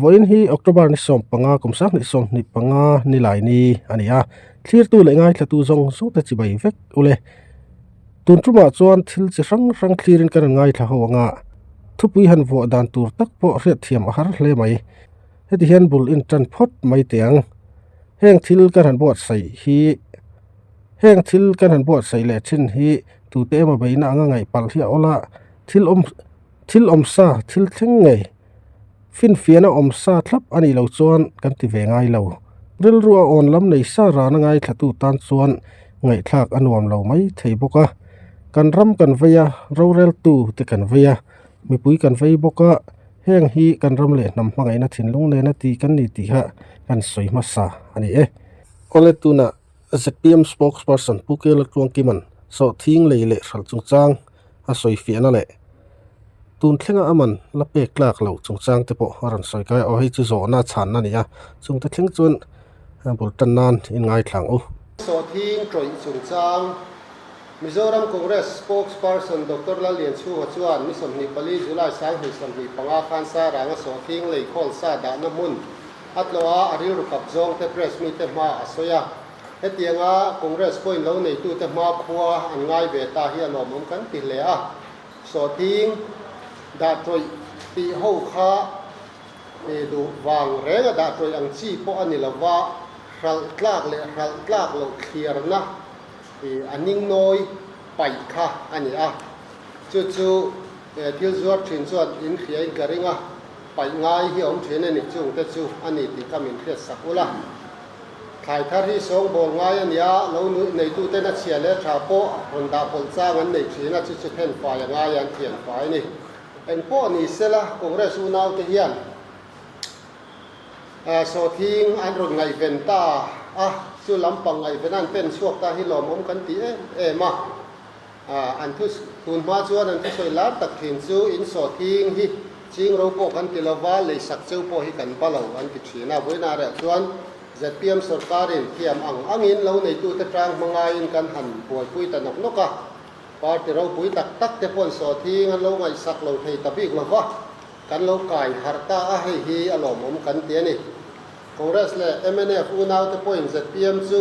Vawiin hi October ni 15 kum 2025 ni lai ni a ni a, thlirtu leh ngaithlatu zawng zawng te chibai vek ule. Tun tumah chuan thil chi hrang hrang thlirin kan rawn ngaithla ho anga thupui han vuah dan tur tak pawh hriatthiam a har hle mai. Heti hian bul in tan phawt mai teh ang. Heng thil kan han buatsaih hi heng thil kan han buatsaih leh thin hi tute emaw beihna anga ngaih palh hi a awl a, thil awm thil awm sa thil thleng ngei finfiahna awm sa thlap a nih loh chuan kan ti ve ngai lo. Rilru a awn lam nei sa rana ngaithlatu tan chuan ngaihthlak a nuam lo mai thei bawk a. Kan ram kan vei a, roreltu te kan vei a, mipui kan vei bawk a. Heng hi kan ram leh hnam hmangaihna thinlung nena ti kan ni tih kha kan sawi hmasa a ni e. Awle tunah zpm spokesperson Pu Kela Tluangkima'n sawhthing lei leh hralh chungchang a sawi fiahna leh tun thlenga a man la pek tlak loh chungchang te pawh a rawn sawi kai a, aw hei chu zawhna chhanna a ni a, chungte thleng chuan bul tan nan in ngaithla ang u. Sawhthing tawih chungchang Mizoram Congress Spokesperson Doctor Lallianchhunga chuan ni 24 July 2025 khan Sairanga sawhthing leikhawl sa dahna hmun a tlawh a, a rilru kap zawngte press mite hma a sawi a. Hetianga Congress point lo neitute hma khua an ngai ve ta hi a lawmawm kan ti hle a. Sawhthing dah tawih tih ho kha duh vang renga dah tawih ang chi pawh a ni lova, hralh tlak leh hralh tlak loh thliarna I a ning nawi paih kha a ni a, chu chu thil zuar thin chuan in hria in ka ring a, paih ngai hi a awm thin a ni, chungte chu a ni tih kha min hriat sak ula. Thlai thar hi sawngbawl ngai a ni a, lo neituten a chhia leh tha pawh rawn dah pawlh chang an nei thin a, chu chu then fai a ngai a, an thian fai a ni. Engpawh ni sela Congress unaute hian Sawthing an rawn ngaihven ta a, chu lampang ngaihven an pen chhuak ta hi lawmawm kan ti em em a. An thu tun hma chuan an thusawi lar tak thin chu in sawthing hi ching ro pawh kan ti lova, leisak cheu pawh hi kan ba lo an ti thin a. Vawiinah reh chuan zpm sorkarin thiam ang angin lo neitute tang hmangaiin kan han buaipui ta nawk nawk a. Party ropui tak tak te paw'n sawthing an lo ngaihsak lo thei ta bik lova. Kan lo kai harh ta a, hei hi a lawmawm kan ti a ni. Congress leh mnf unaute pawhin zpm chu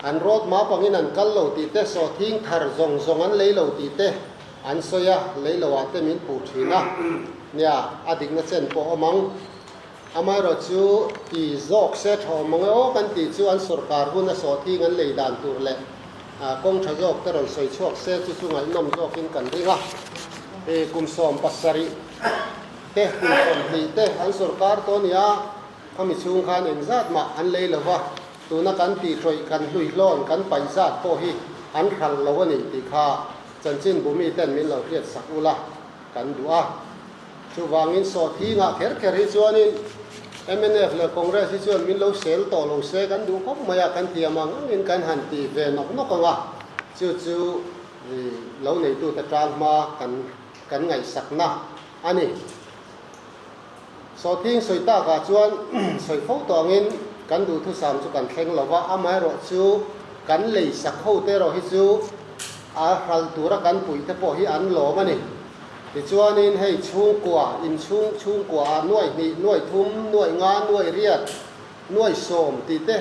an road map angin an kal lo tih te, sawhthing thar zawng zawng an lei lo tih te an sawi a, lei loah te min puh thin a. Nia, a dikna chen pawh awm ang. Amaherawh chu ti zawk se tha awm ang e aw kan tih chu an sorkar huna sawhthing an lei dan tur leh kawng tha zawk te rawn sawi chhuak se chu chu ngaihnawm zawkin kan ring a. Hei kum 70 te kum 20 te an sorkar tawh a ni a, khami chhung khan engzat mah an lei lo va, tuna kan tihhrawih kan hluihlawn kan paih zat pawh hi an hralh lo a ni tih kha chanchinbu miten min lo hriat sak ula kan duh a. Chuvangin sawhthingah kher kher hi chuanin mnf leh Congress hi chuan min lo sel tawh lo se kan duh khawp mai a, kan thiam ang angin kan han ti ve nawk nawk ang a, chu chu lo neitute tang hma kan kan ngaihsakna a ni. Sawhthing sawi takah chuan sawi fo tawh angin kan duhthusam chu kan thleng lo va, amaherawh chu kan leisak hote erawh hi chu a hralh tura kan puihte pawh hi an lawm a ni. Tichuanin hei chhungkua, inchhung chhungkua ah nuaih hnih, nuaih thum, nuaih nga, nuaih riat, nuaih sawm tih te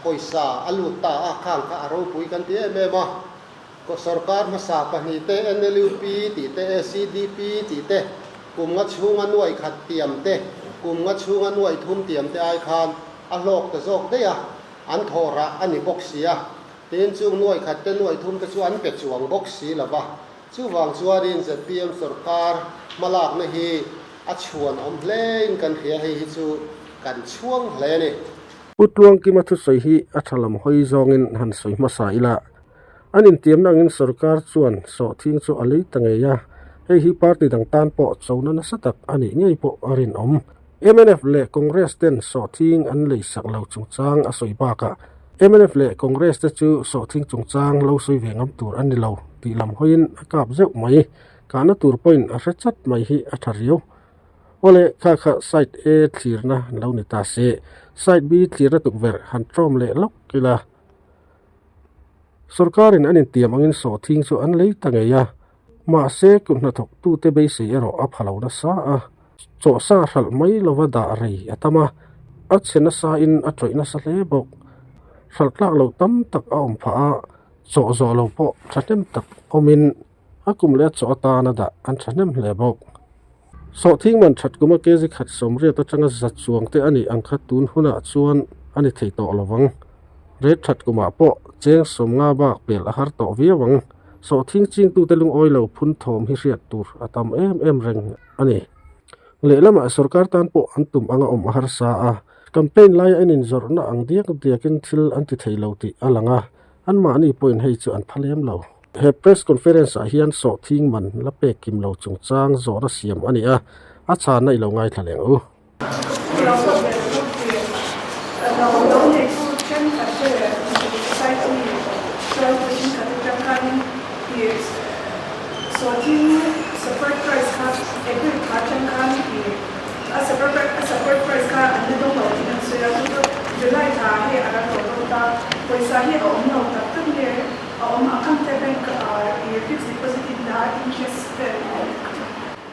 pawisa a lut ta a, khang kha a ropui kan ti em em a. Sorkar hmasa pahnih te, NLUP tih te, ACDP tih te, kum nga chhunga nuaih khat tiam te, kum nga chhunga nuaih thum tiam te ai khan a hlawk ta zawk daih a, an thawh rah a ni bawk si a. Tin, chung nuaih khat te, nuaih thum te chu an pe chuang bawk si lo va. Chuvang chuanin zpm sorkar hmalakna hi a chhuan awm hlein kan hria, hei hi chu kan chhuang hle a ni. Pu Tluangkima thusawi hi a tha lam hawi zawngin han sawi hmasa ila, an intiamna angin sorkar chuan sawhthing chu a lei ta ngei a, hei hi party dang tan pawh chona nasa tak a nih ngei pawh a rinawm. Mnf leh Congress ten sawhthing an lei sak lo chungchang a sawi bakah mnf leh Congress te chu sawhthing chungchang lo sawi ve ngam tur a ni lo tih lam hawiin a kap zeuh mai. Kahna tur pawhin a hre chat mai hi a tha riau. Awle kha kha side A thlirna lo ni ta se, side B thlirna tukverh han tawm leh lawk ila. Sorkarin an intiam angin sawhthing chu an lei ta ngei a, mahse kut hnathawktute beisei erawh a pha lo nasa a. Chawhsa hralh mai lova dah rei a tam a, a chhe nasa in a tawih nasa hle bawk. Hralh tlak loh tam tak a awm phah a, chawh zawh lo pawh thahnem tak awmin a kum leh a chawh atana dah an thahnem hle bawk. Sawhthing man that kuma kg khat 80 atanga za chuang te a nih ang kha tun hunah chuan a ni thei tawh lo vang. Rate that kumah pawh cheng 50 bak pel a har tawh viau ang. Sawhthing chingtute lungawi lo phun thawm hi hriat tur a tam em em reng a ni. Lehlamah sorkar tan pawh an tum anga awm a harsa a, campaign laia en inzawrhna ang diak diakin thil an ti thei lo tih a lang a, anmahni pawhin hei chu an pha lem lo. He press conference ah hian sawhthing man la pek kim lo chungchang zawhna siam a ni a, a chhanna i lo ngaithla leng u.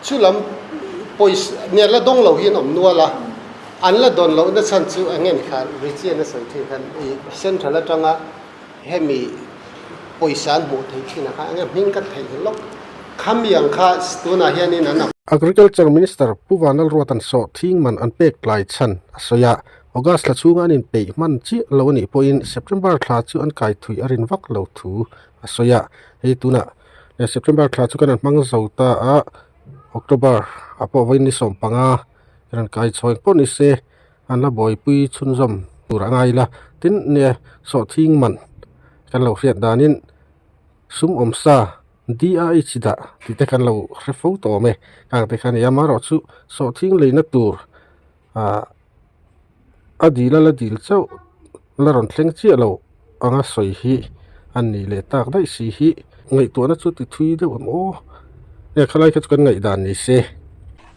Chu lam pawisa nia la dawng lo hi an awm nual a, an la dawn lohna chhan chu eng nge ni khan Richian a sawi thin khan i central atanga hemi pawisa an hmuh theih thin ang kha eng nge hming ka theih lawk khami ang kha tunah hianin an awm. Agriculture Minister Pu Vanlalruata'n sawhthing man an pek tlai chhan a sawi a, August thla chhunga an inpeih hman chiah lo a nih pawhin September thla chu an kai thui a rin vak lo thu a sawi a, hei tunah September thla chu kan han hmang zo ta a, October ah pawh vawiin ni 15 kan han kai chhawi pawh ni se an la buaipui chhunzawm tur a ngai ila tin nia sawhthing man kan lo hriat danin sum awm sa DIH dah tih te kan lo hre fo tawh awm e khang te kha a ni a amaherawhchu sawhthing leina tur ah a dil a la dil chauh la rawn thleng chiah lo anga sawi hi a ni leh tak daih si hi ngaihtuahna chu ti thui deuh ang aw nge khalai kha chu kan ngaihdan ni se.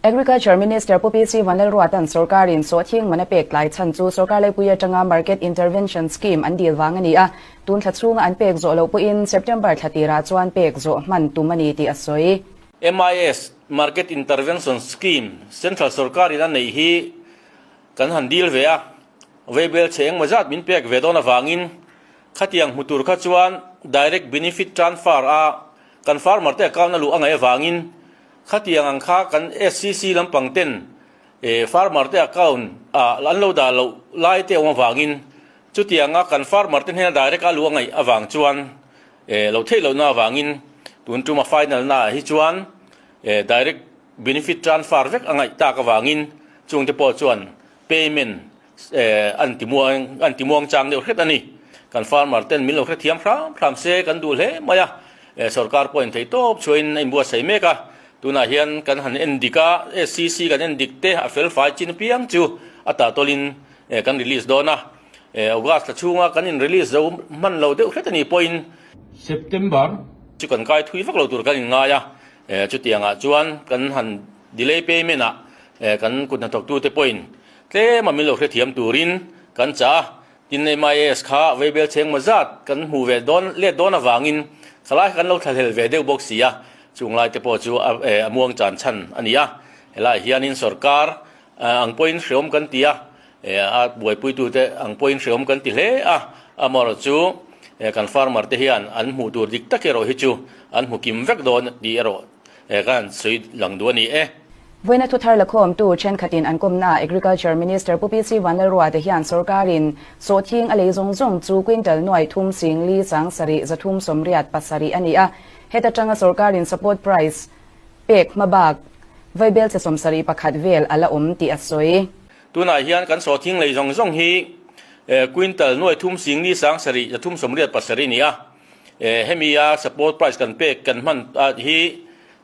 Agriculture Minister Pu PC Vanlalruata'n sorkarin sawhthing man a pek tlai chhan chu sorkar laipui atanga Market Intervention Scheme an dil vang a ni a, tun thla chhunga an pek zawh loh pawhin September thla tirah chuan pek zawh hman tum a ni tih a sawi. MIS, Market Intervention Scheme, Central sorkarin a neih hi kan han dil ve a, Veibel chhe engmaw zat min pek ve dawn avangin khatiang hmu tur kha chuan Direct Benefit Transfer a kan farmer te account a luh a ngaih avangin khatiang ang kha kan SCC lampang ten farmer te account ah an lo dah loh lai te awm avangin chutianga kan farmer te hnena direct a luh a ngaih avang chuan lo theih lohna avangin tun tuma final na ah hi chuan Direct Benefit Transfer vek a ngaih tak avangin chungte pawh chuan Payment an ti muang an ti muang chang deuh hret a ni. Kan farmer ten min lo hrethiam hram hram se kan duh hle mai a, sorkar pawh inthei tawp chhuahin a inbuatsaih mek a. Tunah hian kan han en dik a, SCC kan en dik te a fel fai chin apiang chu a tah tawlhin kan release dawn a. August thla chhunga kan in release zo hman lo deuh hret a nih pawhin September chu kan kai thui vak lo tur kan inngai a, chutiangah chuan kan han delay payment ah Kan kut hnathawktute pawhin tlem a min lo hrethiam turin kan chah a, tin MIS kha veibel chheng maw zat kan hmuh ve dawn let dawn avangin khalai kha kan lo thlahlel ve deuh bawk si a, chung laite pawh chu a muang chan chhan a ni a. Helaiah hianin sorkar ang pawhin hreawm kan ti a, a buaipuitute ang pawhin hreawm kan ti hle a, amaherawhchu kan farmer te hian an hmuh tur dik tak erawh hi chu an hmu kim vek dawn tih erawh He kan sawi lang duh a ni e. Vawiina thuthar lakhawmtu thenkhatin an kawmnaah Agriculture Minister Pu PC Vanlalruate hian sorkarin sawhthing a lei zawng zawng chu quintal nuai thum sing li chang sarih 300 87 a ni a, heta tanga sorkarin support price pek hma bak vaibel che 71 vel a la awm tih a sawi. Tunah hian kan sawhthing lei zawng zawng hi quintal nuai thum sing li sang sarih 387 a ni a. Hemi a support price kan pek kan hman hi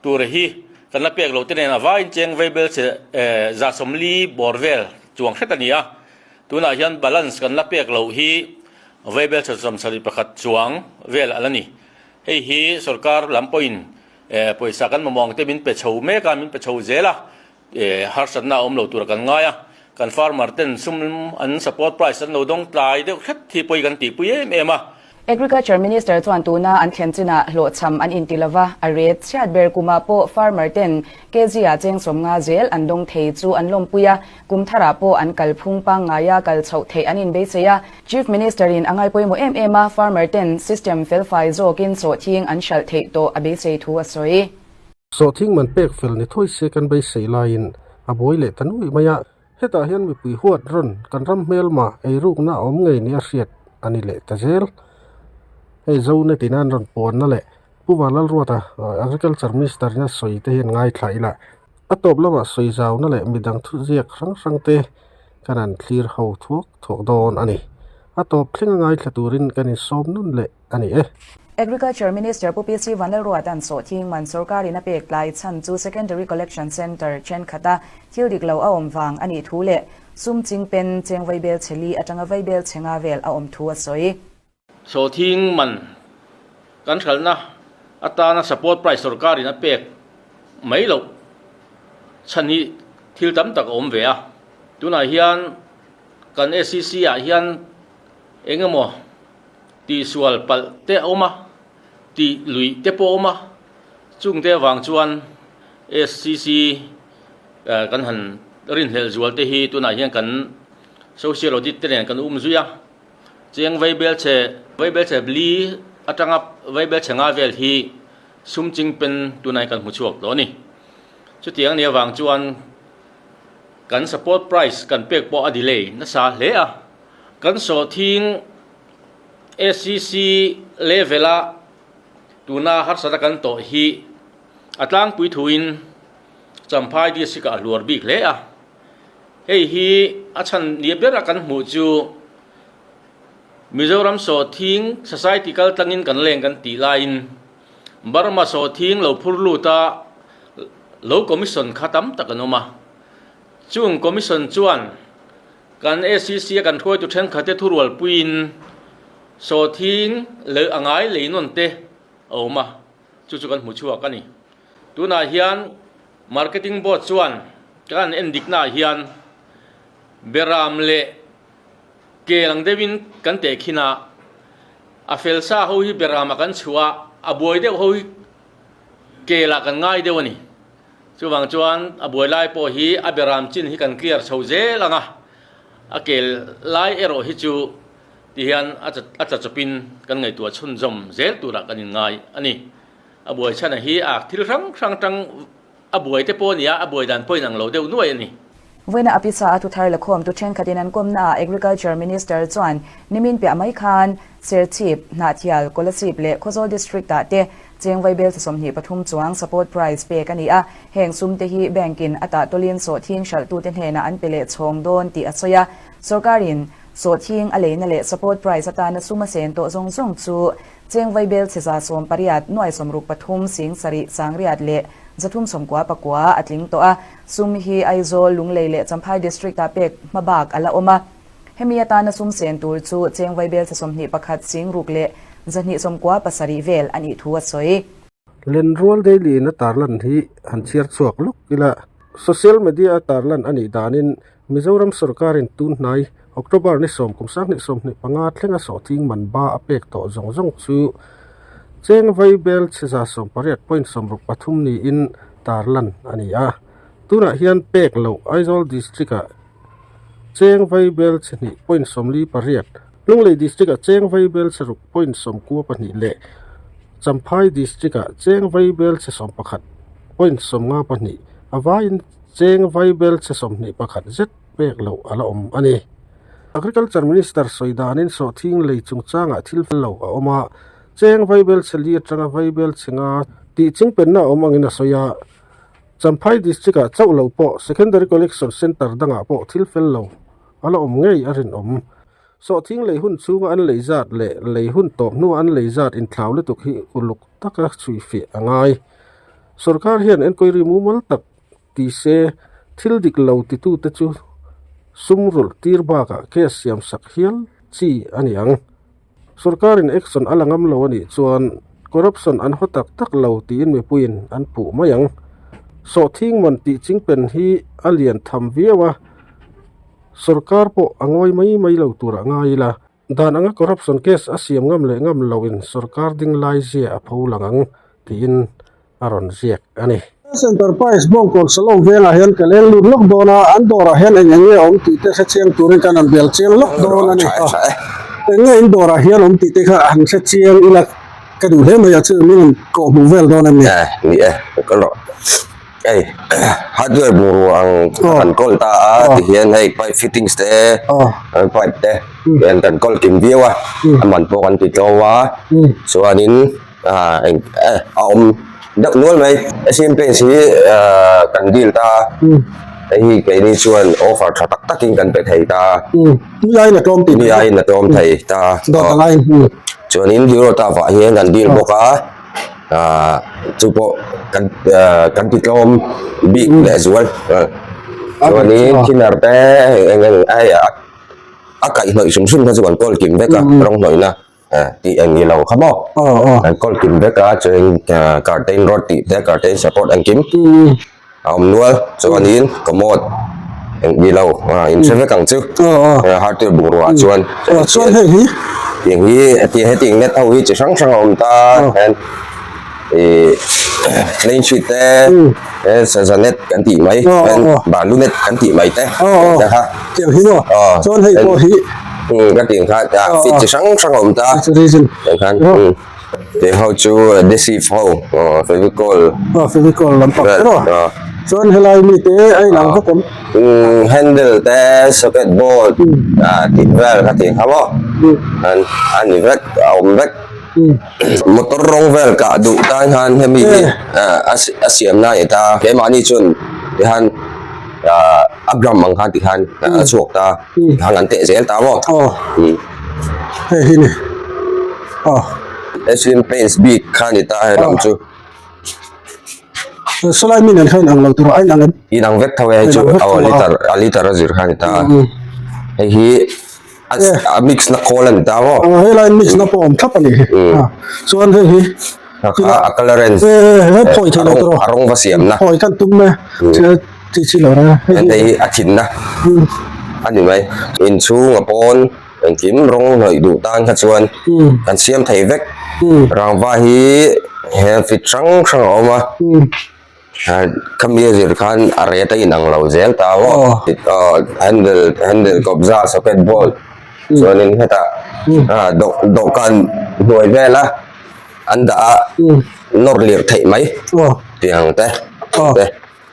tur hi kan la pek lo te nen a vaiin cheng veibel chhe 40 bawr vel chuang hret a ni a. Tunah hian balance kan la pek loh hi veibel chhe 71 chuang vel a la ni. Hei hi sorkar lam pawhin pawisa kan mamawh ang te min pe chho mek a, min pe chho zel a. Harsatna a awm lo tura kan ngai a, kan farmer ten sum an support price an lo dawng tlai deuh hret hi pawi kan tihpui em em a. Agriculture Minister chuan tuna an thlen chinah hlawhchham an inti lova, a ret chhiat ber kumah pawh farmer ten kg-ah cheng 50 zel an dawng thei chu an lawmpui a, kum tharah pawh an kalphung pangngaia kal chhoh theih an inbeisei a. Chief Minister in a ngai pawimawh em em a, farmer ten system felfai zawkin sawhthing an hralh theih tawh a beisei thu a sawi. Sawhthing man pek fel ni thawi se kan beisei laiin a buai leh ta nuih mai a. Hetah hian mipui huat rawn kan ram hmelma eirukna a awm ngei nia hriat a ni leh ta zel. Hei Zonet in an rawn puanna leh Pu Vanlalruata Agriculture Minister ina sawi te hian ngaithla ila a tawp lamah sawi zauna leh midang thuziak hrang hrang te kan han thlir ho thuak thuak dawn a ni. A tawp thlenga ngaithla turin kan insawm nun leh a ni e. Agriculture Minister Pu PC Vanlalruata'n sawhthing man sorkarin a pek tlai chhan chu Secondary Collection Centre thenkhata thil dik lo a awm vang a nih thu leh sum chingpen cheng vaibel chhe li atanga vaibel chhe nga vel a awm thu a sawi. Sawhthing man kan hralhna atana support price sorkarin a pek mai loh chhan hi thil tam tak a awm ve a. Tunah hian kan SCC ah hian eng emaw Tihsual palh te a awm a, tih luih te pawh a awm a, chungte avang chuan SCC kan han rinhlelh zual te hi tunah hian kan Social Audit te nen kan um zui a, cheng vaibelchhe vaibelchhe li atanga vaibelchhe nga vel hi sum chingpen tunah hian kan hmu chhuak tawh a ni. Chutiang a nih avang chuan kan support price kan pek pawh a delay nasa hle a. Kan sawhthing SCC level-a tuna harsatna kan tawh hi a tlangpui thuin Champhai District-ah a hluar bik hle a. Hei hi a chhan nia bera kan hmuh chu Mizoram sawhthing society kal tlangin kan leng kan tih laiin Burma sawhthing lo phur luta lo commission kha tam tak an awm a. Chung commission chuan Kan SEC a kan hruaitu thenkhatte thurualpuiin sawhthing leh a ngai lei nawn te a awm a, chu chu kan hmu chhuak a ni. Tunah hian Marketing Board chuan kan en diknaah hian beram leh kel ang deuhin kan tehkhin a, a fel sa ho hi beramah kan chhuah a, a buai deuh ho hi kelah kan ngai deuh a ni. Chuvang chuan a buai lai pawh hi a beram chin hi kan clear chho zel ang a, a kel lai erawh hi chu ti hian a tla chawpin kan ngaihtuah chhunzawm zel turah kan inngai a ni. A buai chhana hi a thil hrang hrang tang a buai te pawh a ni a, a buai dan pawh inang lo deuh nuai a ni. Vawiina a pisa a thuthar lakhawm tu thenkhatin an kawmnaah Agriculture Minister chuan nimin piah mai khan Serchhip, Hnahthial, Kolasib leh Khawzawl District-ah te Cheng vaibel chi 23 chuang support price pek a ni a, heng sum te hi bank in a tahtawlin sawhthing hralhtute hnenah an pe leh chhawng dawn tih a sawi a. Sorkarin sawhthing a leina leh support price atana sum a sen tawh zawng zawng chu cheng vaibel chi 180 nuai 63 sing sarih sangriat leh 399 a tling tawh a, sum hi Aizawl, Lunglei leh Champhai District ah pek hma bak a la awm a. Hemi atana sum sen tur chu cheng vaibel cha 21 sing ruk leh 297 vel a nih thu a sawi. Lenrual Daily in a tarlan hi han chhiar chhuak lawk ila, social media a tarlan a nih danin Mizoram sorkarin tun hnai October ni sawm kum 2025 thlenga sawhthing man ba a pek tawh zawng zawng chu cheng vaibel chhe 180.63 niin tarlan a ni a. Tunah hian pek loh Aizawl District-ah Cheng vaibel chhe hnih point 48, Lunglei District-ah cheng vaibel chhe ruk point 92 leh Champhai District-ah cheng vaibel chhe 11 point 52 a vaiin cheng vaibel chhe 21 zet pek loh a la awm a ni. Agriculture Minister sawi danin sawhthing lei chungchangah thil fel lo a awm a, cheng vaibel chhe li atanga vaibel chhe nga tih chingpenna a awm angin a sawi a. Champhai District-ah chauh lo pawh Secondary Collection Centre dangah pawh thil fel lo a la awm ngei a rinawm. Sawhthing lei hun chhunga an lei zat leh lei hun tawp hnua an lei zat inthlau lutuk hi uluk taka chhui fiah a ngai. Sorkar hian enquiry mumal tak ti se thil dik lo titute chu sum rulh tir bakah case siam sak hial chi a ni ang. Sorkarin action a la ngam lo a nih chuan corruption an haw tak tak lo tiin mipuiin an puh mai ang. Sawhthing man tih chingpen hi a lian tham viau a, sorkar pawh a ngawi mai mai lo turah ngai ila. Dan anga corruption case a siam ngam leh ngam loin sorkar ding lai zia a pho lang ang tiin a rawn ziak a ni. Enterprise Bawngkawn Salom vengah hian ka leng lut lawk dawn a, an dawrah hian eng eng nge awm tih te hre chiang turin kan han bel chiang lawk dawn a ni. Eng nge in dawrah hian awm tih te kha han hre chiang ila ka duh hle mai a, chu min rawn kawh hmuh vel dawn a ni. Ni e, ka lawh. Hei hardware bungrua ang kan kawl ta a tihian hei pipe fittings te pipe te hian kan kawl kim viau a, a man pawh kan ti tlawm a, chuanin a eng eh a awm deuh nual mai Asian Paints hi ah kan deal ta hei hi keini chuan offer tha tak takin kan pe thei ta tui aiin a tlawm tih tui aiin a tlawm thei ta dawt ang aiin chuanin hero ta vah hian kan deal bawk a ah chu pawh kan ah kan ti tlawm bik leh zual chuanin thinner te eng eng ai a kaihhnawih hrim hrim kha chu kan kawl kim vek a rawng hnawihna. Tih eng ni lo kha maw? An kawl kim vek a, chuan curtain rod tih te curtain support engkim a awm nual. Chuanin commode eng ni lo in hre vek ang chu hardware bungrua ah chuan. Chuan hei hi? Tiang hi hetiang net ho hi chi hrang hrang a awm ta hian ih plain sheet te saza net kan tih mai balu net kan tih mai te kha. Tiang hi maw? Chuan hei pawh hi. Ka tih kha fit chi hrang hrang a awm ta. Tiang khan tiang ho chu adhesive ho fevicol. Fevicol lampang te maw? Chuan helai mi te a inang vek awm. Handle te socket board tih vel ka tih kha maw? A ni vek a awm vek. Motor rawng vel kah duh tan khan hemi hi a siam na a ni ta. Keimahni chuan tihan a gram ang khan tikhan a chhuak ta tikhan an teh zel ta maw hei hi ni aw Asian Paints bik kha ni ta he lam chu sawlai mi nen khan inang lo tur a inang em inang vek tho e hei chu aw liter a liter a zir kha ni ta hei hi a mix na khawl a ni ta maw helai mix na pawh awm thlap a ni hi chuan hei hi a colourance he phawi thei lo tur a rawng va siam na phawi kan tum e chi chi lo ra hei hi a thin na a ni mai inchhung a pawn engkim rawng hnawih duh tan kha chuan kan siam thei vek rangva hi he fit hrang hrang a awm a Khami a zir khan a rate a inang lo zel ta maw handle handle kawpza socket bolt chuanin hetah dawhkan hnuai vela an dah a nawr lirh theih mai tih ang te te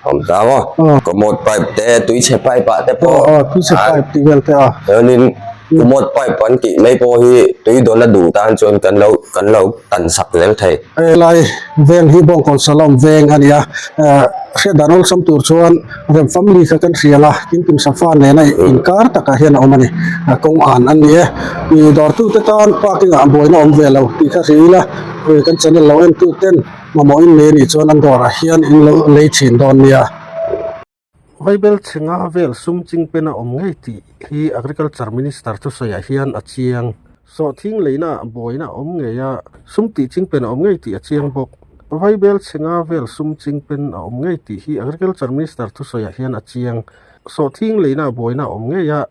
awm ta maw commode pipe te tui chhe pipe ah te pawh chuanin commode pipe an tih mai pawh hi tui dawn a duh tan chuan kan lo kan lo tan sak zel thei. Helai veng hi Bawngkawn Salom veng a ni a, hriat dan awlsam tur chuan Rem family kha kan hrial a, Kimkim Safa nena inkar takah hian a awm a ni, kawng an an ni e. I dawrtute tan parking ah buaina awm ve lo tih kha hria ila, kan channel lo entu ten mamawh in nei a nih chuan an dawrah hian in lo lei thin dawn nia. Vaibel chhenga vel sum chingpen a awm ngei tih hi Agriculture Minister thusawiah hian a chiang. Sawhthing leina buaina a awm ngei a, sum tih chingpen a awm ngei tih a chiang bawk. Vaibel chhenga vel sum chingpen a awm ngei tih hi Agriculture Minister thusawiah hian a chiang. Sawhthing leina buaina a awm ngei a,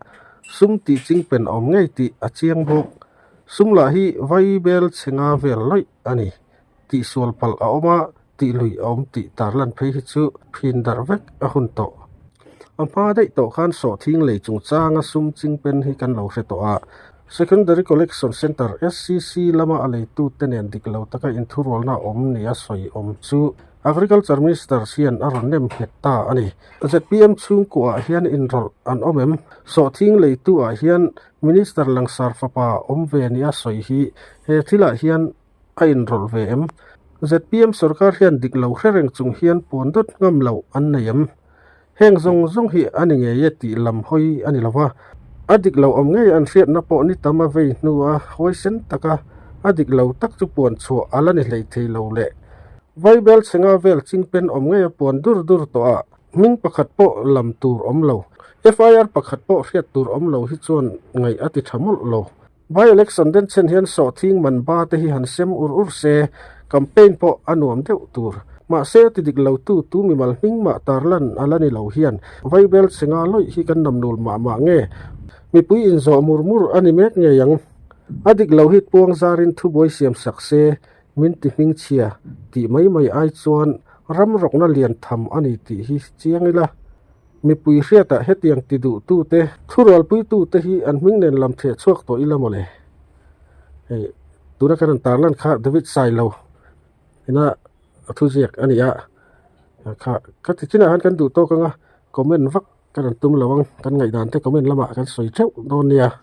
sum tih chingpen a awm ngei tih a chiang bawk. Sum lah hi vaibel chhenga vel lawih a ni. Tihsual palh a awm a, tih lui a awm tih tarlan phei hi chu phin darh vek a hun tawh. A hma daih tawh khan sawhthing lei chungchanga sum chingpen hi kan lo hre tawh a. Secondary Collection Centre, SCC, lama a leitute nen dik lo taka inthurualna a awm nia sawi awm chu Agriculture Minister hian a rawn nem nghet ta a ni. Zpm chhungkuaah hian inrawlh an awm em? Sawhthing leituah hian Minister langsar fapa awm ve nia sawi hi he thilah hian A inrawlh ve em? Zpm sorkar hian dik lo hre reng chung hian puan dawt ngam loh an nei em? Heng zawng zawng hi a ni ngei e tih lam hawi a ni lo va. A dik lo awm ngei an hriatna pawh ni tam a vei hnu a huaisen taka a dik lo tak chu puan chhuah a la ni hlei thei lo leh Vaibel chhenga vel chingpen awm ngei a puan dur dur tawh a hming pakhat pawh lam tur awm lo. FIR pakhat pawh hriat tur awm lo hi chuan ngaih a ti tha mawlh lo. By election den chen hian sawhthing man ba te hi han sem ur ur se, campaign pawh a nuam deuh tur. Mahse ti dik lo tu tu mimal hming mah tarlan a la ni lo hian Vaibel chhenga lawih hi kan namnul mah mah nge? Mipui inzawh mur mur a ni mek ngei ang. A dik lo hi puang zarin thubuai siam sak se min ti hmingchhia tih mai mai ai chuan ram rawkna lian tham a ni tih hi chiang ila. Mipui hriatah hetiang ti duhtute thurualpuitute hi an hming nen lam theh chhuak tawh ila mawle. Hei tuna kan rawn tarlan kha David Sailo ina a thuziak a ni a, kha ka ti chinah khan kan duh tawk anga comment vak kan rawn tum lo ang, kan ngaihdan te comment lamah kan sawi theuh dawn nia.